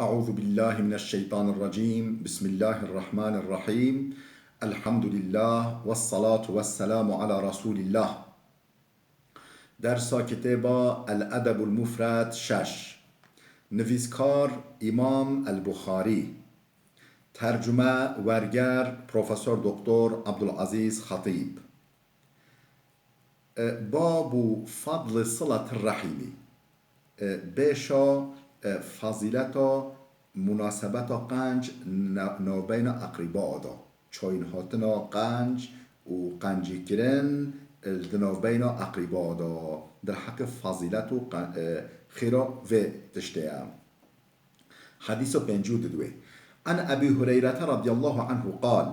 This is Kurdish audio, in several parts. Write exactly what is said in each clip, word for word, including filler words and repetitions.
أعوذ بالله من الشيطان الرجيم. بسم الله الرحمن الرحيم. الحمد لله والصلاة والسلام على رسول الله. Dersa kitêba El Edebul Mufred şeş. Nivîskar Îmam El Buxarî. Tercume, werger, Profesor Doktor Abdulazîz Xetîb. E, Babu fadli silatir rahimi. E, bêşa, e, fazîleta munasebeta qenc na-, navbeyna eqrîba da. Çayîn hatina qenc û qencîkirin, e, di navbeyna eqrîba da. Derheqê fazîlet û qen-, e, xêra vê tiştê ye. Hadîsa pêncî û du. An Ebî Hureyrete radiyallahu anhu qal,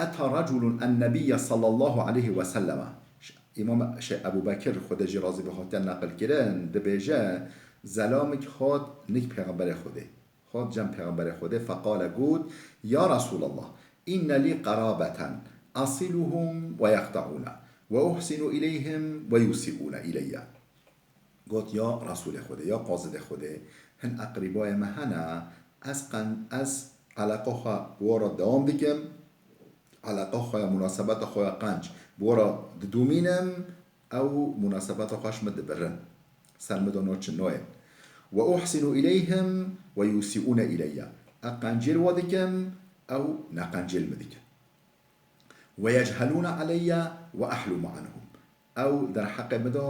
Eta reculun en nebiyye sallallahu aleyhi ve selleme. Ş-, Îmam, şey, Ebû Bekir, Xwedê jî razî be, hatiye neqil kirin, dibêje, zelamik hat nik Pêxemberê Xwedê. Hat cem Pêxemberê Xwedê, feqale, got, Ya Resûlallah, inne lî qerabeten, asiluhum ve yeqte'ûne, ve uhsinu ileyhim ve yusî'ûne ileyye. Got, Ya Resûlê Xwedê, ya qazidê Xwedê, hin eqrîbayê me hene, ez qen-, ez eleqa xwe bi we re dewam dikim, eleqa xwe ya, munasebeta xwe ya qenc bi we re didomînim, ew munasebeta xwe ji min dibirin, ser min de naçin nayên. Ve uhsinu ileyhim ve yusî'ûne ileyye. Ez qencê li we dikim, ew neqencê li min dikin. Ve yechelûne eleyye ve ehlûme anhum. Ew derheqê min de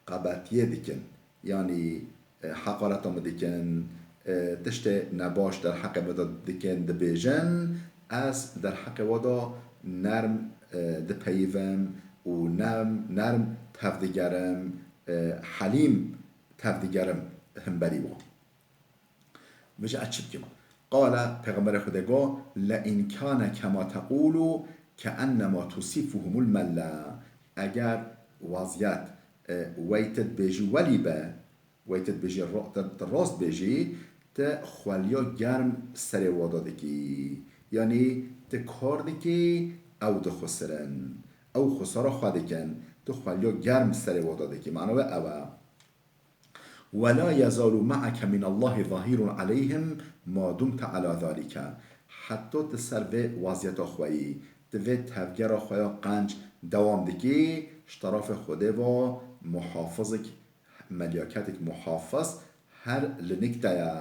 qebetiyê dikin. Yanî, e, heqareta min dikin, e, tiştê nebaş derheqê min de dikin, dibêjin, ez derheqê we de nerm, e, dipeyivim û nerm, nerm tevdigerim, e, helîm tevdigerim himberî wan. Bêje, ez çi bikim? Qale, Pêxemberê Xwedê got, "Le in kane kema teqûlu ke ennema tusifuhumul melle." Eger waziyet, e, wey tu dibêjî welî be, wey tu dibêjî ro-, tu, tu rast bêjî, tu xweliya germ serê wada dikî. Yanî tu kar dikî, ew dixusirin. Ew xusara xwe dikin. Tu xweliya germ serê wada dikî. Mana wê ew e. "Ve la yezalu me'ake minallahi zahîrun aleyhim ma dumte ala zalike." Heta tu ser vê waziyeta xwe yî, tu vê tevgera xwe ya qenc dewam dikî, ji terafê Xwedê ve muhafizik, melyaketik muhafiz her li nik te ye,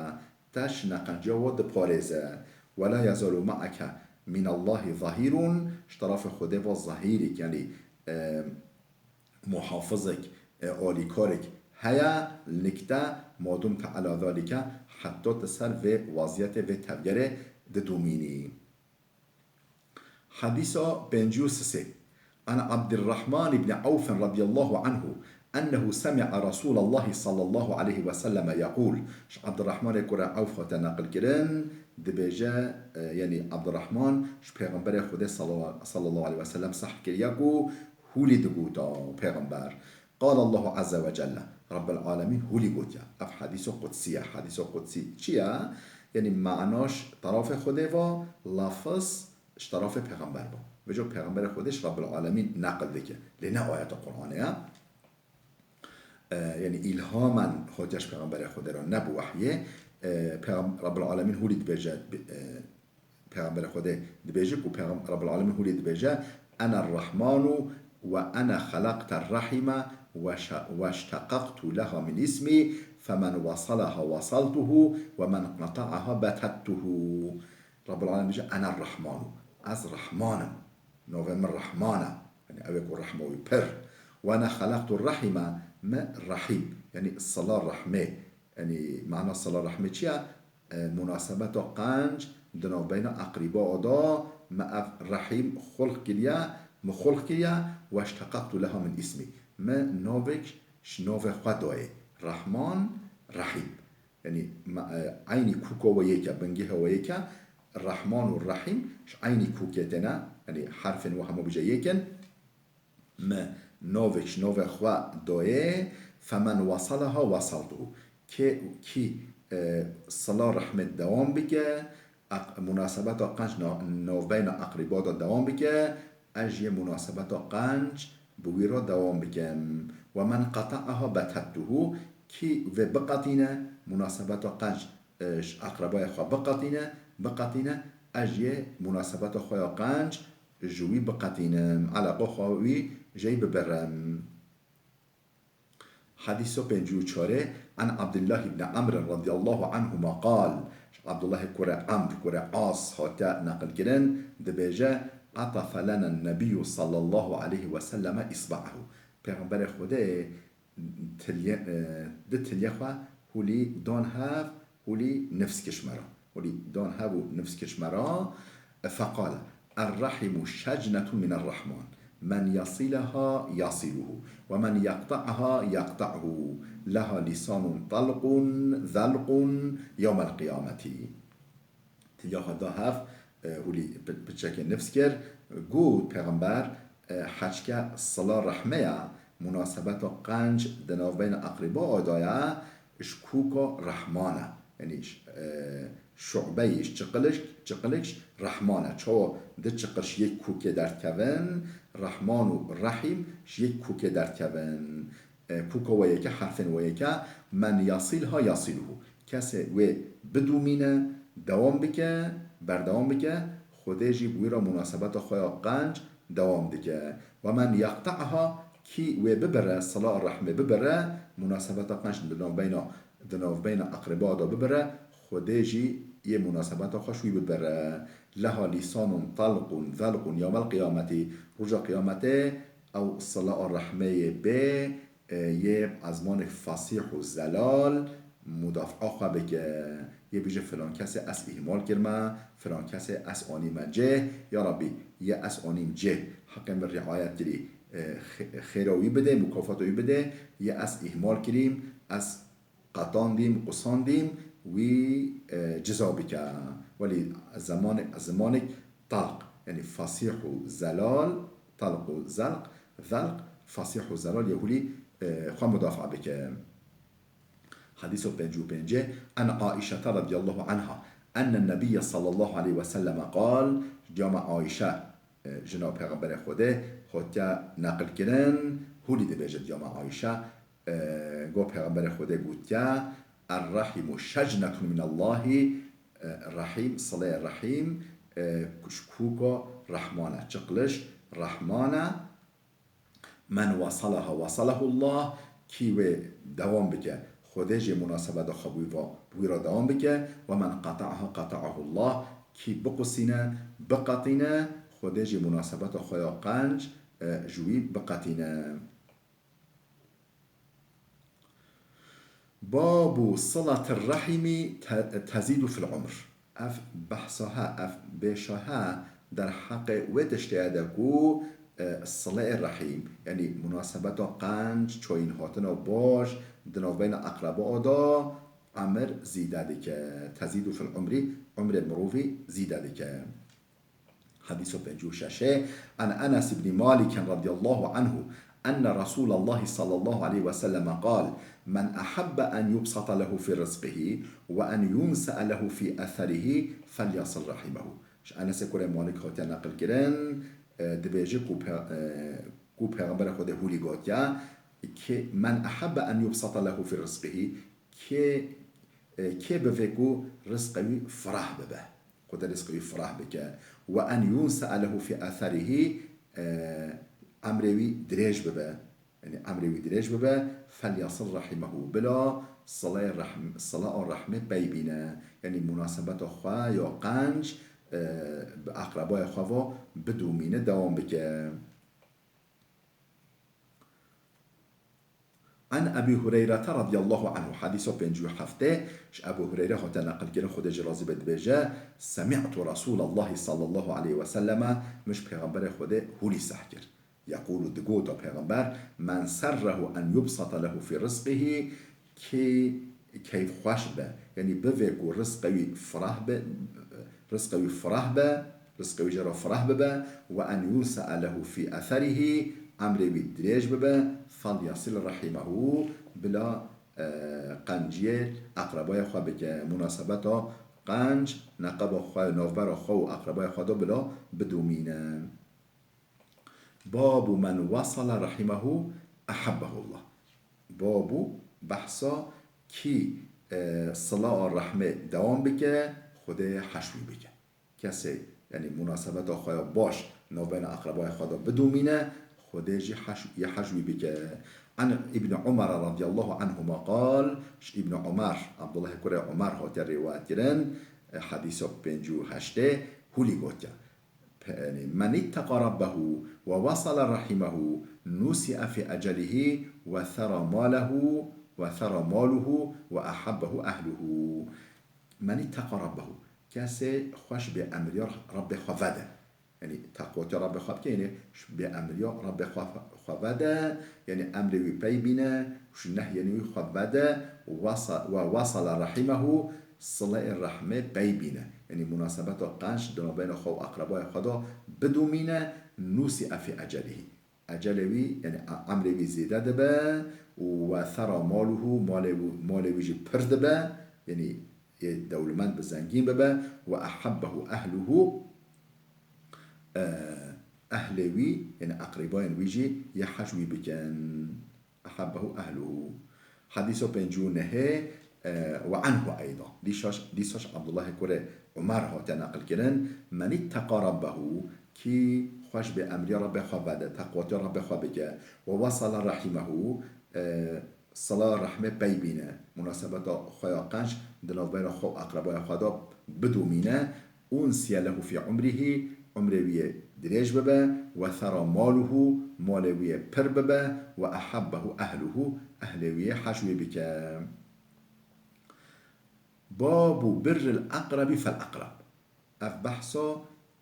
te ji neqenciya we diparêze. "Ve la yezalu me'ake minallahi zahîrun", ji terafê Xwedê ve zahîrek, yanî, e, muhafizek, e, alîkarek heye, nik te, ma dumte ala zalike, heta tu ser vê waziyetê, vê tevgerê didomînî. Hadîsa pêncî û sisê. An Abdirrahman ibn Awf radiyallahu anhu ennehu semi'a Resûlallahi sallallahu aleyhi ve selleme yeqûl. Ji Abdirrahmanê kura Awf hate neqil kirin, dibêje, e, yanî Abdirrahman ji Pêxemberê Xwedê salla-, sallallahu aleyhi ve sellem sehf kiriye ku hûlî digota Pêxember. Qal Allahu azze ve celle, Rabbil alemîn hûlî gotiye. Ev hadîso qudsî ye. Hadîso qudsî çi ye? Yanî mana ji terafê Xwedê ve, lafiz ji terafê Pêxember ve. Vêca Pêxemberê Xwedê ji Rabbil alemîn neqil dike. Lê ne ayeta Qur'anê ye. E, yanî îlhamen hatiye ji Pêxemberê Xwedê re, ne bi wehyê. E, Pêxem-, Rabbil alemîn hûlî dibêje, e, Pêxemberê Xwedê dibêje ku Pêxem-, Rabbul Alemîn hûlî dibêje, "Ene Rahmanu ve ene xelaqte rahime ve şe-, ve şteqaqtu leha min ismi, femen wasalaha wasaltuhu ve men qata'aha betettuhu." Rabbul Alemîn dibêje, "Ene Rahmanu." Ez Rahman im. Navê min Rahman e. Yanî ew ê ku rehma wî pir. "Ve ene xelaqtu rahime." Me rahîm. Yanî sila rehmê. Yanî mana sila rehmê çi ye? E, munasebeta qenc di navbeyna eqrîba da me ev rehîm xulq kiriye, min xulq kiriye, "Weşteqaqtu leha min ismi." Min navek ji navê xwe dayê. Rahman, Rehîm. Yanî me, e, eynî kûka we yek e, bingehê we yek e. Rahman û Rehîm ji eynî kûkê têne, yanî herfên we hemû bije yek in. Me navek ji navê xwe dayê, "Femen wasalaha wasaltuhu." Kê û kî, e, sila rehmê dewam bike, eq-, munasebeta qenc na-, navbeyna eqrîba de dewam bike, ez jî yê munasebeta qenc bi wî re dewam bikim. "Ve men qata'aha betettuhu." Kî vê biqetîne, munasebeta qenc e, ji aqrebaya xwe biqetîne, biqetîne, ez jê munasebeta xwe ya qenc ji wî biqetînim, eleqa xwe wî jê bibirim. Hadîso pêncî û çarê, an Abdullah ibn Amr radiyallahu anhuma qal, ji Abdullahê kurê Amr kurê As hate neqilkirin, dibêje, qatafa lena nebiyyu sallallahu aleyhi ve selleme isba'ahu. Pêxemberê Xwedê tilye, e, di tilye xwe hûlî dan hev, hûlî nifs kir ji me re. Hûlî dan hev û nifs kir ji me re. Feqale, Errahimu şecnetun min errahman. Men yasilaha yasiluhu. Ve men yaqta'aha yaqta'hu. Leha lisanun talqun, zalqun, yewmel qiyameti. Tilya xwe da hev, e, hûlî pi-, piçekê nifs kir, got Pêxember, e, heçke sila rehme ye, munasebeta qenc di navbeyna eqrîba da ye, ji kûka rehman e. Yanî, e, şu'beyê ji çiqiliş, çiqiliş rehman e. Çawa di çiqiliş yek kûkê derdikevin, rehman û rehîm ji yek kûkê derdikevin. E, kûka we yeke, herfên we yeke, men yasilha yasiluhu. Kesê wê bidûmîne, dewam bike, berdewam bike, Xwedê jî bi wî re munasebeta xwe ya qenc dewam dike. Ve men yaqta'ha, kî wê bibire, sila rehmê bibire, munasebeta qenc di navbeyna, di navbeyna eqreba de bibire, Xwedê jî yê munasebeta xwe ji wî bibire. Leha lîsanun talqun, zalqun, yewmel qiyameti, roja qiyametê, ew sila rehmê yê bê, e, yê bi ezmanek fasîh û zelal mudafaa xwe bike. Yê bêje, filan kesê ez îhmal kirime, filan kesê ez anîme cih. Ya Rabbî, yê ez anîm cih, heqê min riayet kirî, e, xê-, xêra wî bidê, mukafata wî bidê, yê ez îhmal kirîm, ez qetandîm, qusandîm, wî, e, ciza bike. Welî zemanek, zemanek talq, yanî fasîh û zelal, talq û zelq, zelq, fasîh û zelal yê hûlî, e, xwe mudafaa bike. Hadîso pêncî û pêncê, an Aîşete radiyallahu anha, enne nebiyye sallallahu aleyhi ve selleme qal, diyama Aîşe, e, jina Pêxemberê Xwedê, hotiye neqilkirin, hûlî dibêje diyama Aîşe, e, got Pêxemberê Xwedê gotiye, Errahimu şecnetun minallahî, e, Rehîm, silê Rehîm, e, ji kûka Rehman e, çiqiliş Rehman e. Men wasalaha wasalahullah, kî wê dewam bike, Xwedê jê munasebeta xwe bi wî va, bi wî re dewam bike, ve men qata'aha qata'ahullah, kî biqusîne, biqetîne, Xwedê jê munasebeta xwe ya qenc, e, ji wî biqetîne. Babu silatir rahîmî te-, tezîdu fil umr. Ev behsa he, ev bêşa he derheqê wê tiştê ye de ku, e, silê rehîm, yanî munasebeta qenc, çayîn hatina baş, di navbeyna eqreba de emir zîde dike. Tezîdu fil umrî, umrê mirovî zîde dike. Hadîso pêncî û şeş e. An Enes ibn Malik radiyallahu anhu enne Resûlallahi sallallahu aleyhi ve selleme qal, men ahabbe en yubsata lehu fi rizqihi ve en yunse'e lehu fi eserihi felyasil rahimehu. Ji Enesê kurê Malik hatiye neqilkirin, e, dibêje ku pe-, e, ku Pêxemberê Xwedê hûlî gotiye, kê, men ahabbe en yubsata lehu fi rizqihi, kê, e, kê bivê ku rizqê wî firah bibe. Xwedê rizqê wî firah bike. Ve en yunse'e lehu fi eserihi, e, emrê wî dirêj bibe. Yanî emrê wî dirêj bibe. Felyasil rahimehu. Bila silê rehm-, sila û rehmê pey bîne. Yanî munasebeta xwe ya qenc, e, bi eqrebaya xwe ve bidûmîne, dewam bike. An Ebî Hureyrete radiyallahu anhu, hadîsa pêncî û heft e, ji Ebû Hureyre hate neqilkirin, Xwedê jî razî be, dibêje, Semi'tu Resûlallahi sallallahu aleyhi ve selleme, min ji Pêxemberê Xwedê hûlî seh kir. Yeqûlu, digota Pêxember, Men serrehu en yubsata lehu fî rizqihi, kê keyfxweş be, yanî bivê ku rizqê wî firah be, rizqê wî firah be, rizqê wî jê re firah bibe, ve en yunse'e lehu fî eserihî, emrê wî dirêj bibe, felyasil rehimehu, bila, e, qenciyê eqrebaya xwe bike, munasebeta qenc, neqeba xwe, navbera xwe û eqrebaya xwe de bila bidûmîne. Babu men wasala rahimehu ahabbehullah. Babu, behsa kî e, sila rehmê dewam bike, Xwedê heş wî bike. Kesê, yanî munasebeta xwe ya baş navbeyna eqrebayê xwe de bidomîne, Xwedê jî heş, yê heş wî bike. An Îbn Umar radiyallahu anhuma qal, ji Îbn Umar, Abdullahê kurê Umar hatiye rêwayet kirin, e, hedîsa pêncî û heştê, hûlî gotiye. Pe-, yanî, "Men ittaqa rabbehu ve wasala rahimehu nusi'a fi ecelihî ve sera malehu ve sera maluhu ve ahabbehu ehluhu." "Men ittaqa rabbehu." Kesê xwe ji bêemriya Rabbê xwe vede. Yanî, teqwatiya Rabbê xwe bike, yanî, ji bêemriya Rabbê xwe, xwe vede, yanî, emrê wî pey bîne, ji nehyên wî xwe vede, wasa-, ve wasala rahimehu, sileyê rehmê pey bîne. Yanî, munasebeta qenc di navbeyna xwe û eqrebayê xwe de bidomîne, nusi'a fi ecelihî. Ecelê wî, yanî, e-, emrê wî zêde dibe û ve sera maluhu, malê wî, malê wî jî pir dibe, yanî, yê dewlemend bi zengîn bibe, ve ahabbehu ehluhu, e, ehlê wî, yanî eqrîbayên wî jî yê heş wî bikin. Ahabbehu ehluhu. Hedîsa pêncî û nehê, e, ve anhu eyda. Dîsaş, dîsaş Abdullahê kurê Umar hate neqil kirin. "Men ittaqa rabbehu", kî xwe ji bêemriya Rabbê xwe vede, teqwatiya Rabbê xwe bike, "ve wasala rahimehu", e, sila rehmê pey bîne, munasebeta xwe ya qenc di navbeyna xwe û eqrebaya xwe de bidomîne, "unsiye lehu fi umrihî", umrê wî yê dirêj bibe, "ve sera maluhu", malê wî yê pir bibe, "ve ahabbehu ehluhu", ehlê wî yê heş wî bike. Babu birril aqrebi fel aqreb. Ev behsa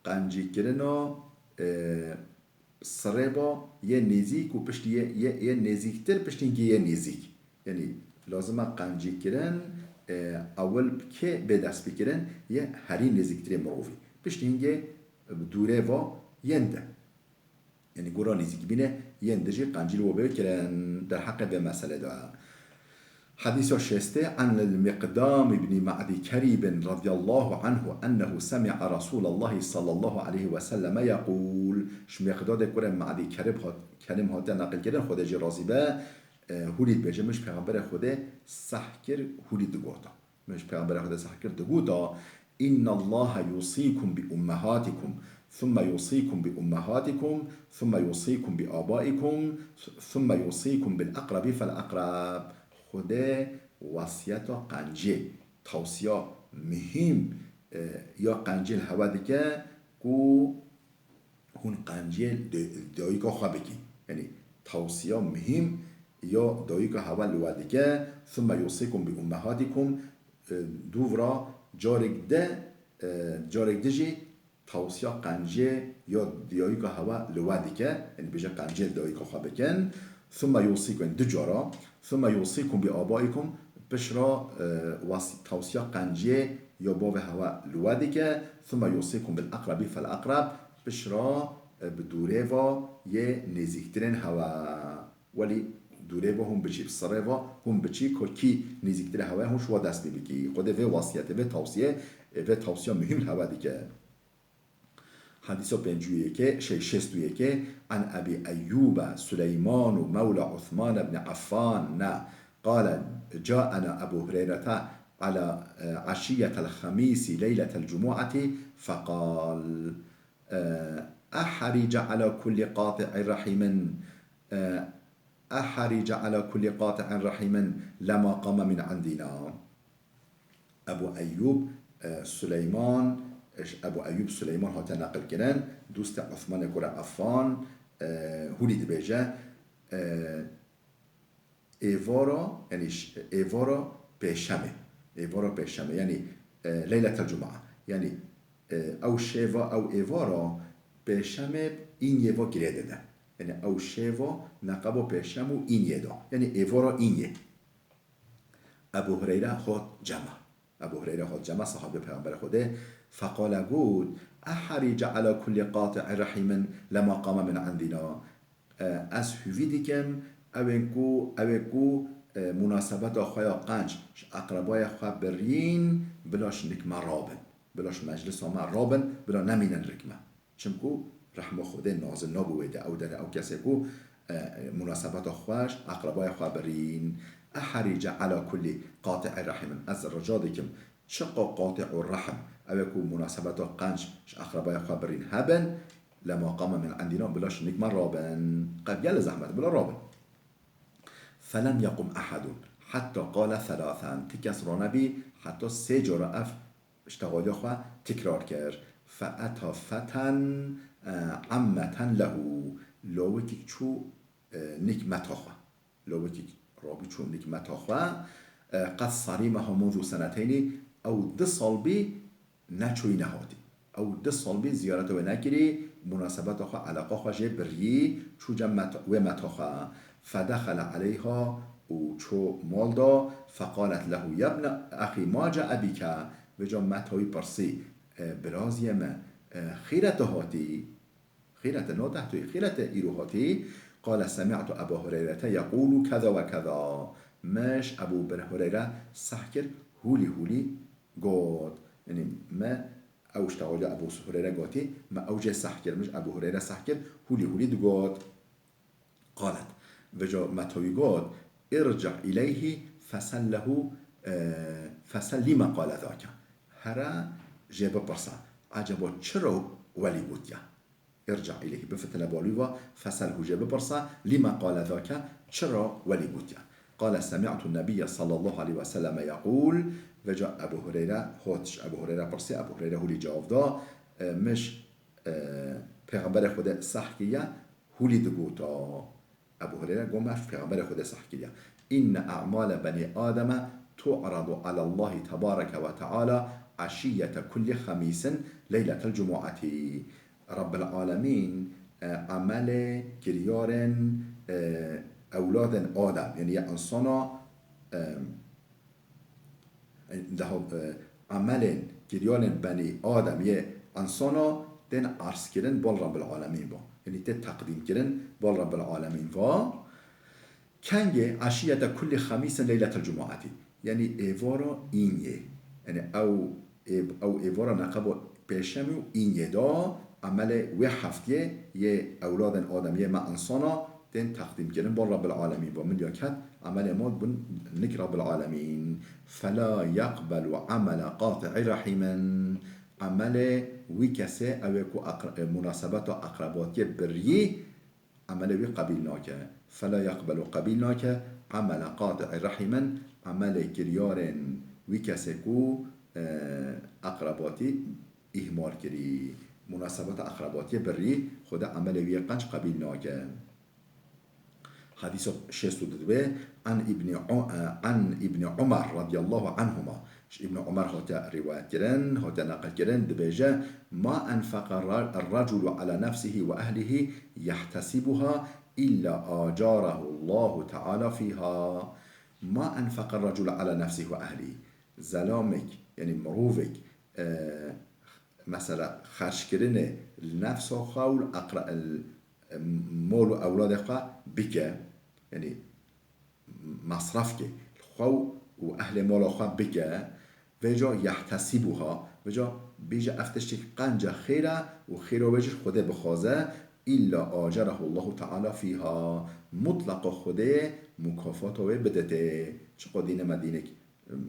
qencîkirina, e, sirêba yê nêzîk û piştî yê, yê, yê nêzîktir, piştî hingê yê nêzîk. Yanî lazim e qencîkirin, e, ewil bi kê bê destpêkirin, yê herî nêzîktirê mirovî. Piştî hingê bi dûrê va yên de. Yanî gora nêzîkbînê yên de jî qencî li we bê kirin derheqê vê meselê de. Hedîsa şêstê, an el-Miqdam ibn Ma'di Kerîbin radiyallahu anhu ennehu semi'a Rasûlallahi sallallahu aleyhi ve selleme yeqûl. Ji Miqdadê kurê Ma'di Kerib hat, Kerim hate neqil kirin, Xwedê jî razî be, e, hûlî dibêje, min ji Pêxemberê Xwedê seh kir, hûlî digota. Min ji Pêxemberê Xwedê seh kir, digota, "Innallaha yusîkum bi ummehatikum, thumme yusîkum bi ummehatikum, thumme yusîkum bi abaikum, thumme yusîkum bil aqrebi fel aqreb." Xwedê wesiyeta qencê, tewsiya muhîm, e, ya qencê li hewe dike ku hûn qenciyê de-, dayika xwe bikî. Yanî tewsiya muhîm ya dayika hewe li we dike, "Thumme yusîkum bi ummehatikum", e, dûvra carek de, e, carek di jî tewsiya qenciyê ya dayika hewe li we dike, yanî bêje qenciyê dayika xwe bikin. "Thumme yusîkum", du cara, "Thumme yusîkum bi abaikum", pişra, e, was-, tewsiya qenciyê ya bavê hewe li we dike, "Thumme yusîkum bil aqrebi fel aqreb", pişra, e, bi dûrê va yê nêzîktirên hewe. Welî dûrê va hûn biçî, bi sirê va hûn biçî, ku kî nêzîktirê hewe ye, hûn ji wa dest pê bikî. Xwedê vê wasiyetê, vê tewsiyê, e, vê tewsiya muhîm li hewe dike. Hedîsa pêncî û yekê, şey, şêst û yekê, an Ebî Eyyûbe Suleymanu mewla Usman ibn Affan, ne, qale, caena Ebu Hureyrete ala, e, eşiyyetel xemîsî leyletel cumu'ati feqal, e, "Eherice ala kulli qati'i rahimin, e, eherice ala kulli qati'i rahimin lema qame min indina." Ebu Eyyûb, e, Suleyman, e, ji Ebu Eyyûb Suleyman hate neqil kirin, dostê Osmanê kurê Affan, e, hûlî dibêje, e, êvara, yanî ş-, êvara pêşemê, êvara pêşemê, yanî, e, Leyletel Cuma, yanî, e, ew şêva, ew êvara pêşemê înyê va girê dide. Yanî ew şêva neqeba pêşem û înyê da. Yanî êvara înyê. Ebu Hureyre hat cema. Ebu Hureyre hat cema, sahabê Peyxemberê Xwedê, feqale, got, "Eherice ala kulli qati'i rahimin lema qame min indina." E, ez hûvî dikim, ewên ku, ewê ku, e, munasebeta xwe ya qenc ji eqrebayê xwe birîn, bila ji nik me rabin, bila ji meclisa me rabin, bila nemînin rik me. Çimku rehma Xwedê nazil nabû wê de, ew dere, ew kesê ku, e, munasebeta xwe ji eqrebayê xwe birîn. أحرج على كل قاطع رحم. Ez rica dikim, çiqa qati'u rahm, ew ê ku munasebeta qenc ji eqrebaya xwe birîn hebin, لما قام من عندنا, bila ji nik me rabin. Qe gelek zehmet, bila rabin. فلم يقم أحد حتى قال ثلاثا. Ti kes ranebî heta sê cara ev ştexaliya xwe tikrar kir. فأتى فتى عمة له. Lawikek çû, e, nik meta xwe. Lawikek rabî çû nik meta xwe. E, قد صرمها منذ سنتين. Ew du sal bî neçûyî nehatî. Ew du sal bî ziyareta wê nekirî, munasebeta xwe, eleqa xwe jê birî, çû cem met-, wê meta xwe. فدخل عليها, û çû mal da, فقالت له: يا ابن أخي ما جاء بك؟ Vêca meta wî pirsî, e, biraziyê me, e, xîret hatî? Xîret e, no deh tu, xîret e îro hatî? قال: سمعت أبا هريرة يقول كذا وكذا. Min ji Ebû Bir Hureyre seh kir, hûlî hûlî got. Yanî me ew ji tewalî Ebû Hureyre gotî, me ew jê seh kir, min ji Ebû Hureyre seh kir, hûlî hûlî digot. قالت. Vêca meta wî got, ارجع إليه فسل له, e, فسل لم قال ذاك. Here jê bipirse, eceba çira welî gotiye? ارجع إليه, bifitine balî va, فسله, jê bipirse, لم قال ذاك, çira welî gotiye? قال: سمعت النبي صلى الله عليه وسلم يقول. Vêca Ebû Hureyre hot, ji Ebû Hureyre pirsî, Ebû Hureyre hûlî cewab da, e, min ji, e, Pêxemberê Xwedê seh kiriye, hûlî digota. Ebû Hureyre got, me ji Pêxemberê Xwedê seh kiriye. إن أعمال بني آدم تعرض على الله تبارك وتعالى عشية كل خميس ليلة الجمعة. Rabbil Alemîn, e, emelê kiryarên, e, ewladên Adem, yanî ya insana, e, Daha, e, emelên, kiryarên benî Adem yê insana tên erzkirin bal Rabbil Alemîn ba. Yanî tê teqdîmkirin bal Rabbil Alemîn va. Kengê eşiyete kulli xemîsin leyletel cumuatî. Yanî êvara înyê. Yanî ew, ê-, ew êvara neqeba pêşemî û înyê da emelê wê heftiyê yê ewladên Adem yê me insana tên teqdîmkirin bo Rabbil Alemîn. Bo min ya ket, emelê ma bûn nik Rabbil Alemîn. Fela yeqbelu emele qati'i rahimin. Emelê wî kesê ew ê ku aqr-, e, munasebeta aqrebatiyê biriyî, emelê wî qebîl nake. Fela yeqbelu, qebîl nake, emele qati'i rahimin, emelê kiryarên wî kesê ku, e, aqrebatî îhmal kirî. Munasebeta aqrebatiyê birî, Xwedê emelê wî yê qenc qebîl nake. Hadîsa şêst û du dibê, an Îbnî Û-, an Îbnî Umar radiyallahu anhuma, ji Îbnî Umar hate rîwayet kirin, hate neqil kirin, dibêje, ma enfeqa ra-, raculu ala nefsihi ve ehlihi yehtesibuha illa acarahu Allahu Teala fiha. Ma enfeqa raculu ala nefsihi ve ehlihi. Zelamek, yanî mirovek, e, mesela xerckirinê li nefsa xwe û li eqra-, li, e, mol û ewladê xwe bike, yanî masraf ke, li xwe û ehlê mala xwe bike, vêca yehtesîbuha, vêca bêje ev tiştek qenca xêr e û xêra wê jî Xwedê bixwaze, illa acerahu Allahu Teala fîha, mutleqa Xwedê mukafata wê bidetê. Çiqa dînê me dînek, em,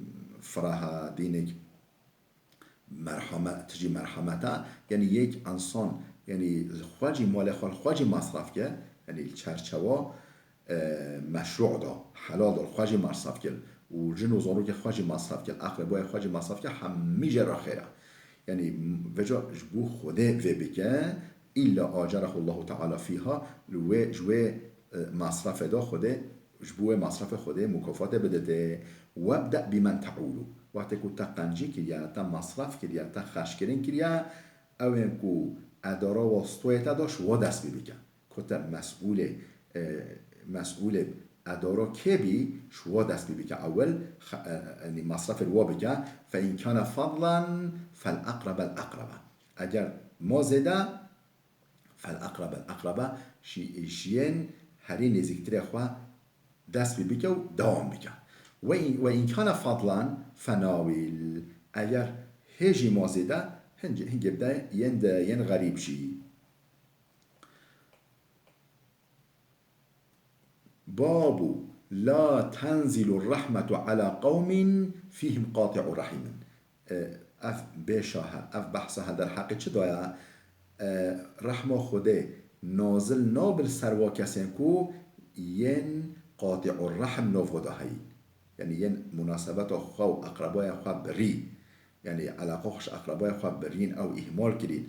firaha, dînek merhame-, tijî merhameta, yanî yek insan, yanî xwe jî malê xwe, xwe jî masraf ke, yanî li çerçewa, e, meşru da, helal da, xwe jî masraf ke, û jin û zarokê xwe jî masraf ke, eqrebaya xwe jî masraf ke, hemî jê re xêr e. Yanî, vêca ji bo Xwedê vê bike, illa acerahu Allahu Teala fîha, li wê, ji wê, e, masrafê de Xwedê, ji bo wê masrafê Xwedê mukafatê bidetê. Webde bimen teulu. Wextê ku te qencî kiriye, te masraf kiriye, te xerckirin kiriye, ew ên ku edara wa stoyê te da, ji wa dest pê bike. Ku te mesûlê, e, mesûlê edara kê bî, ji wa dest pê bike ewil, xe-, e, e, yanî masrafê li wa bike. Fe in kane fadlan fel eqrebel eqrebe. Eger ma zêde, fel eqrebel eqrebe, ji, ji yên herî nêzîktirê xwe dest pê bike û dewam bike. Ve in, ve in kane fadlan fenawil. Eger hê jî ma zêde, hin-, hingê bide yên de, yên xerîb jî. Babu La tenzilu rahmetu ala qewmin fîhim qati'u rahimin. E, ev bêşa he, ev behsa he derheqê çi daya? E, rehma Xwedê nazil nabe li ser wa kesên ku yên qati'u rahim nav xwe de heyî. Yanî yên munasebeta xwe û eqrebaya xwe birî. Yanî eleqa xwe ji eqrebaya xwe birîn, ew îhmal kirîn.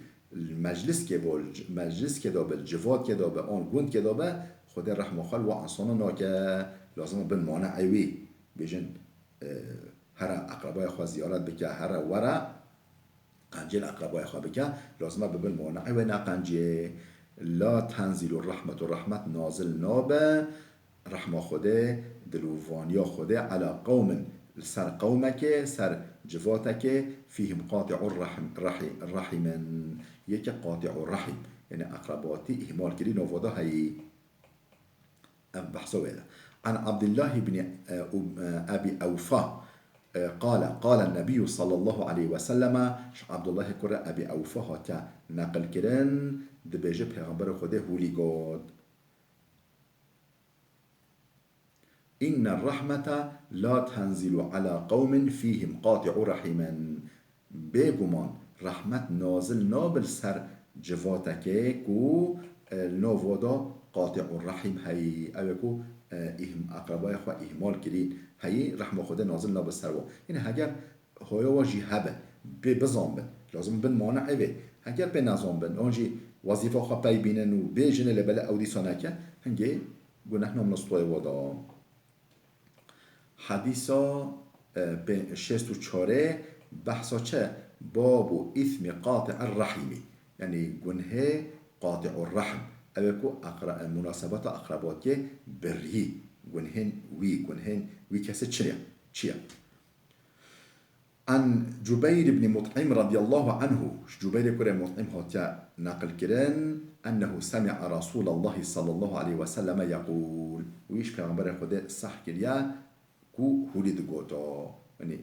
Li mecliskê bo, li c-, mecliskê de be, li civatkê de be, an gundkê de be, Xwedê rehma xwe li wa insana nake. Lazim e bin mane'ê wî. Bêjin, e, here eqrebaya xwe ziyaret bike, here were, qencê li eqrebaya xwe bike, lazim e bibin mane'ê wê neqencê. La tenzilu rahmetu, rahmet nazil nabe, rehma Xwedê, dilovaniya Xwedê, ala qewmin, li ser qewmekê, ser civatekê, fîhim qati'u rahim, rahi-, rahimin, yeke qati'u rahim, yanî eqrebatî îhmal kirî nav xwe de heyî. Ev behsa wê de. An Abdullah ibn, e, Um-, e, Abi Awfa, e, qale, qale Nebiyyu sallallahu aleyhi ve selleme, ji Abdullahê kurê Abi Awfa hatiye neqil kirin, dibêje Pêxemberê Xwedê hûlî got. İnne rahmete la tenzilu ala qewmin fîhim qati'u rahimin. Bêguman rehmet nazil nabe li ser civatekê ku, e, li nav wa de qati'u rahim heyî. Ew ê ku, e, îhm-, eqrebaya xwe îhmal kirî heyî, rehma Xwedê nazil nabe ser wa. Yine heger hoya wa jî hebe, bê bizan bin, lazim bin mane'ê vê. Heger pê nezan bin, an jî wezîfa xwe pey bînin û bêjine lê belê ew dîsa neke, hingê guneh nam li stoyê wa de. Hedîsa, e, pê-, şêst û çarê behsa çi? Babu îsmi qati'ir rahîmî. Yanî gunhê qati'ur rahim. Ew ê ku eqra-, e, munasebeta eqrebatiyê birî. Gunhên wî, gunhên wî kesê çi ye? Çi ye? An Cubeyr ibn Mut'im radiyallahu anhu, ji Cubeyrê kurê Mut'im hatiye neqil kirin, ennehu semi'a Rasûlallahi sallallahu aleyhi ve selleme yeqûl. Wî ji Pêxemberê Xwedê seh kiriye ku hûlî digoto. Yanî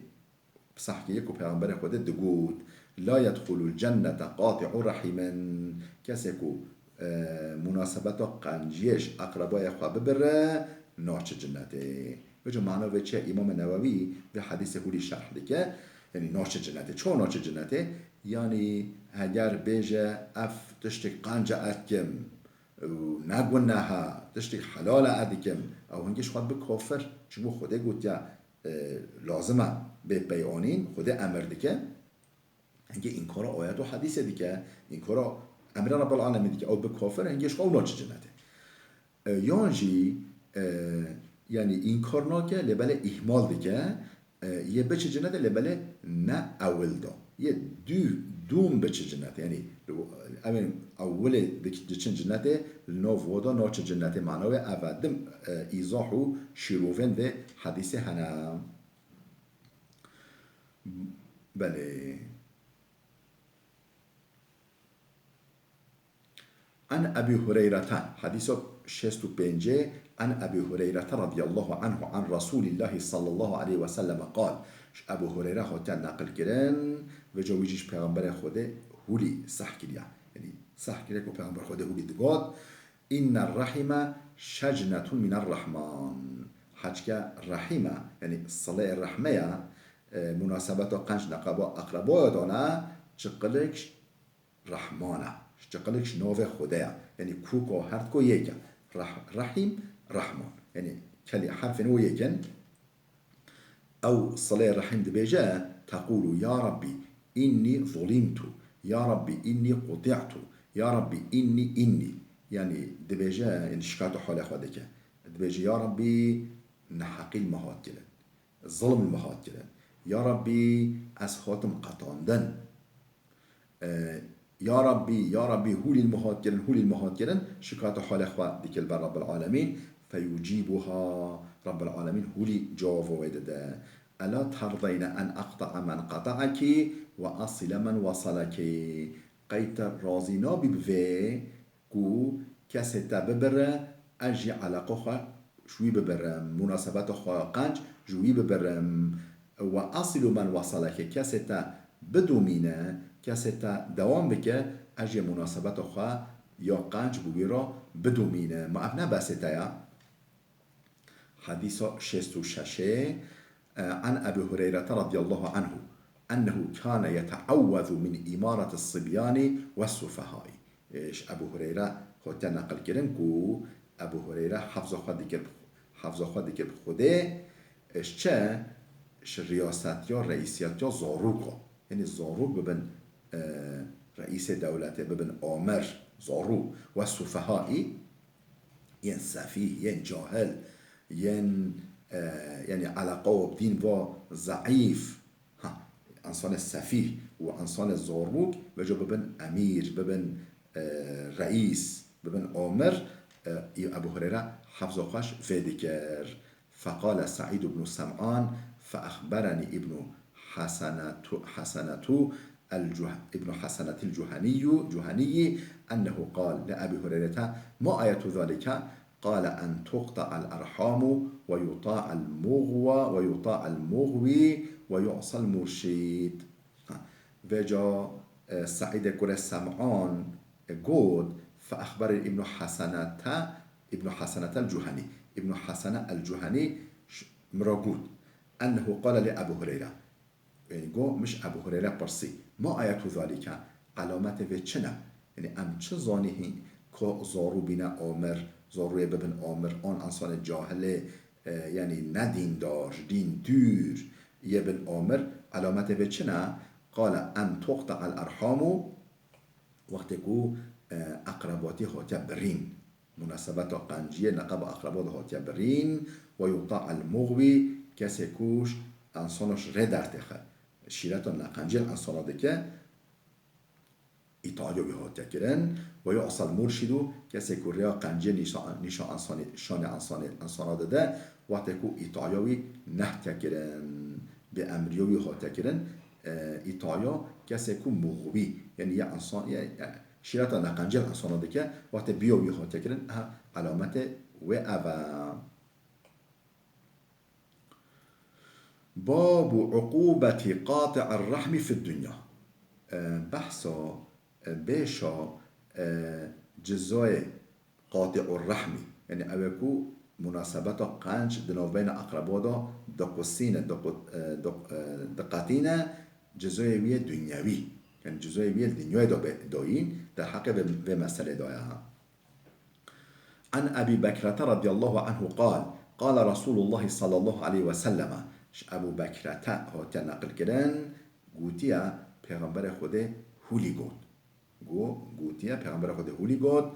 seh kiriye ku Pêxemberê Xwedê digot, la yedxulul cennete qati'u rahimin. Kesê ku e, munasebeta qenciyê ji eqrebaya xwe bibire, naçe cinetê. Vêca mana vê çi ye? Îmamê Newewî vê hedîsê hûlî şerh dike. Yanî naçe cinetê. Çawa naçe cinetê? Yanî heger bêje, ev tiştek qenca ez dikim û ne guneh e, tiştek helal e ez dikim, ew hingê ji xwe dibe kafir. Çimkî Xwedê gotiye, e, lazim e bê pey anîn, Xwedê emir dike. Hingê înkara ayet û hedîsê dike, înkara emrê Rebbil Alemîn dike, ew bi kafir, hingê ji xwe ew naçe cinetê. E, yan jî, e, yanî înkar nake, lê belê îhmal dike, e, yê biçe cinetê, lê belê ne ewil da. Yê dû-, dûm biçe cinetê. Yanî, em ê ewilê dik-, diçin cinetê, li nav wa da naçe cinetê. Mana wê ev e. Dim, e, îzah û şîrovên vê hedîsê hene. Belê. An Ebî Hureyrete, hedîsa şêst û pêncê, an Ebî Hureyrete radiyallahu anhu an Resûlîllahî sallallahu aleyhi ve selleme qal. Ji Ebû Hureyre hatiye neqil kirin, vêca wî jî ji Pêxemberê Xwedê hûlî seh kiriye. Yanî seh kiriye ku Pêxember Xwedê hûlî digot, Inne rahime şecnetun miner rahman. Heçke rahime, yanî sileyê rehme ye, e, munasebeta qenc neqreba, eqrebaya dane, çiqilik rehman e. Çiqilik ji navê Xwedê ye. Yanî kûka her ko yek e. Rah-, rahîm, rahman. Yanî kelî herfên wê yek in. Ew silê rehîm dibêje, teqûlu, ya Rabbî, înnî zulîmtu, ya Rabbî, înnî quti'tu, ya Rabbî, înnî, înnî. Yanî dibêje, yanî şikayeta halê xwe dike. Dibêje, ya Rabbî, neheqî li me hat kirin. Zilm li me hat kirin. Ya Rabbî, ez hatim qetandin. E, ya Rabbî, ya Rabbî, hûlî li me hat kirin, hûlî li me hat kirin, şikayeta halê xwe dike li ber Rabbil Alemîn, feyucîbuha, Rabbil Alemîn hûlî cewaba wê dide. Ela terdeyne en eqta'a men qata'aki ve asile men wasalaki. Qey te razî nabî bi vê ku kesê te bibire, ez jî eleqa xwe ji wî bibirim, munasebeta xwe qenc ji wî bibirim. Ve asilu men wasaleke, kesê te bidomîne, kesê te dewam bike, ez jî munasebeta xwe ya qenc bi wî re bidomînim. Ma ev ne behsê te ya? Hadîsa şêst û şeş ê, e, an Ebî Hureyre radîyallahu anhu ennehu kâne yete'ewwezu min îmaretî sibyani ve sufehâi. E, ji Ebû Hureyre hatiye neqilkirin ku Ebû Hureyre hefza xwe dikir, hefza xwe dikir bi Xwedê, e, ji çi? Ji riyasetiya, reîsiyetiya zarûka. Yanî zarûk bibin, e, reîsê dewletê, bibin amir, zarûk. Ve sufehâi, yên sefîh, yên cahil, yên, e, yanî eleqa û bi dîn va zeîf, ha, însanê sefîh û însanê zarûk, vêca bibin emîr, bibin, e, reîs, bibin amir, e, Ebû Hureyre hefza xwe ji vê dikir. فقال سعيد بن سمعان فأخبرني ابن حسنة، حسنة الجه-، ابن حسنة الجهني، جهني أنه قال لأبي هريرة: ما آية ذلك؟ قال: أن تقطع الأرحام ويطاع المغوى، ويطاع المغوي ويعصى المرشد. Ha, vêca, e, Seîdê kurê Sem'an, e, got, فأخبرني ابن حسنة، ابن حسنة الجهني. Îbn Hesene el-Cuhenî ş-, min re got, أنه قال لأبي هريرة. Yanî got, min ji Ebû Hureyre pirsî, ما آية ذلك؟ Elametê vê çi ne? Yanî em çi zanî hîn ku zarû bîne amir, zarûyê bibin amir, an însanê cahilê, e, yanî nedîndar, ji dîn dûr yê bin amir, elametê vê çi ne? قال: أن تقطع الأرحام. Wextê ku, e, eqrebatî hatiye birîn, munasebeta qenciyê neqeba eqreba de hatiye birîn, ويطاع المغوي, kesê ku ji însana ji rê dertêxe, şîreta neqenciyê însana dike, îtaya wî hatiye kirin. ويعصى المرشد, kesê ku rêya qenciyê nîşa, nîşa însanê, şanê însanê, însana dide, wextê ku îtaya wî nehatiye kirin, bêemriya wî hatiye kirin, e, îtaya kesê ku muxwî, yanî ya însan, ya, ya şîreta neqenciyê însana dike, wextê bêya wî hatiye kirin, ha, elametê wê ev e. باب عقوبة قاطع الرحم في الدنيا. E, behsa, e, bêşa, e, cizayê qati'ur rahmî. Yanî ew ê ku munasebeta qenc di navbeyna eqreba de diqusîne, diqu-, e, diq-, e, diqetîne, cizayê wî yê dunyewî. Yanî cizayê wî yê li dinyayê de be-, dayîn, derheqê vê, vê meselê de ye. عن أبي بكرة رضي الله عنه قال: قال رسول الله صلى الله عليه وسلم. Ji Ebû Bekrete hatiye neqilkirin, gotiye, Pêxemberê Xwedê hûlî got. Go-, gotiye, Pêxemberê Xwedê hûlî got,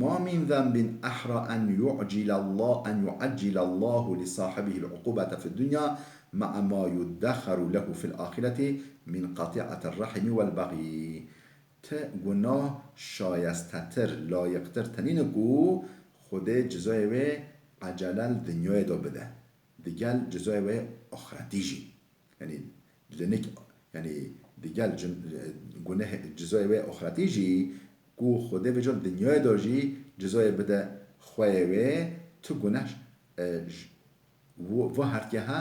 ما من ذنب أحرى أن يعجل الله، أن يعجل الله لصاحبه العقوبة في الدنيا مع ما يدخر له في الآخرة من قطيعة الرحم والبغي. Ti gunah şayestetir, layiqtir tinîne ku Xwedê cizayê wê ecele li dinyayê de bide, digel cizayê wê axretî jî. Yanî li nik, yanî digel cin-, guneh cizayê wê axretî jî ku Xwedê vêca li dinyayê de jî cizayê bide xweyê wê, ti guneh, e, j-, Wi-, va hertiye he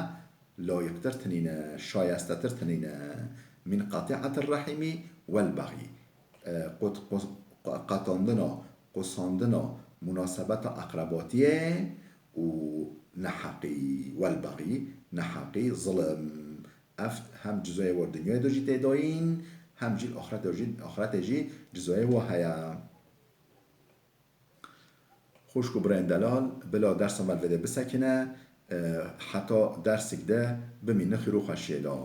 layiqtir tinîne, şayestetir tinîne. Min qati'atir rahimi wel bagî. E, qut-, qus-, qa-, qetandina, qusandina munasebeta eqrebatiyê û neheqî, wel bagî, neheqî, zilim. Ev hem cizayê wa dinyayê de jî tê dayîn, hem jî li axretê jî, axretê jî cizayê wa heye. Xwişk û birayên delal, bila dersa me li vê de bisekine, e, heta dersik de bimînin xêr û xweşiyê de.